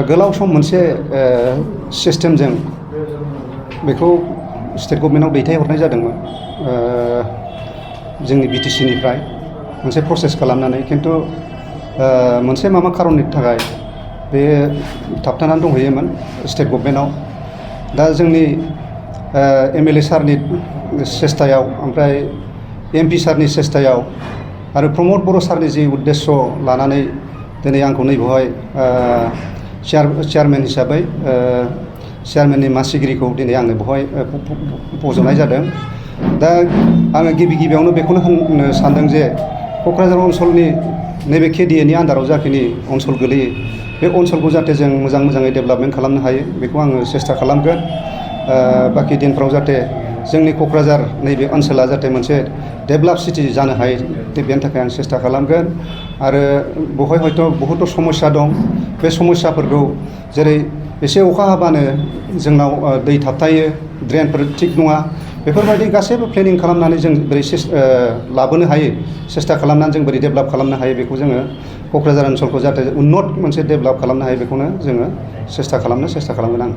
गोलाव सम मोनसे सिस्टेमजों बेखौ स्टेट गभर्नमेन्टआव दैथायहरनाय जादोंमोन जोंनि BTC निफ्राय मोनसे प्रसेस खालामनानै खिन्थु मोनसे माबा खारननि थाखाय बे थाबथानानै दंहैयोमोन स्टेट गभर्नमेन्टआव। दा जोंनि MLA सारनि सेस्थायाव ओमफ्राय MP सारनि सेस्थायाव आरो प्रमद बर' सारनि जि उद्देश्य लानानै दिनै आंखौ नैबेवहाय चेयारमेन हिसाबै चेयारमेननि मासिगिरिखौ दिनै आंनो बेवहाय फज'नाय जादों। दा आङो गिबियावनो बेखौनो होननो सानदों जे क'क्राझार ओनसोलनि नैबे KDA नि आन्दाराव जाखिनि ओनसोल गोलैयो बे ओनसोलखौ जाहाथे जों मोजाङै डेभेलपमेन्ट खालामनो हायो बेखौ आङो सेस्था खालामगोन। बाखि दिनफ्राव जाहाथे जोंनि क'क्राझार नैबे ओनसोला जाहाथे मोनसे डेभेलप सिटि जानो हायो बेनि थाखाय आं सेस्था खालामगोन। आरो बेवहाय हयथ' बहुद समस्या दं। बे समस्याफोरखौ जेरै एसे अखा हाबानो जोंनाव दै थाबथायो, ड्रेनफोर थिग नङा, बेफोरबायदि गासैबो प्लेनिं खालामनानै जों बोरै लाबोनो हायो, सेस्था खालामनानै जों बोरै डेभेलप खालामनो हायो बेखौ जोङो क'क्राझार ओनसोलखौ जाहाथे उन्नत मोनसे डेभेलप खालामनो हायो बेखौनो जोङो सेस्था खालामगोन आं।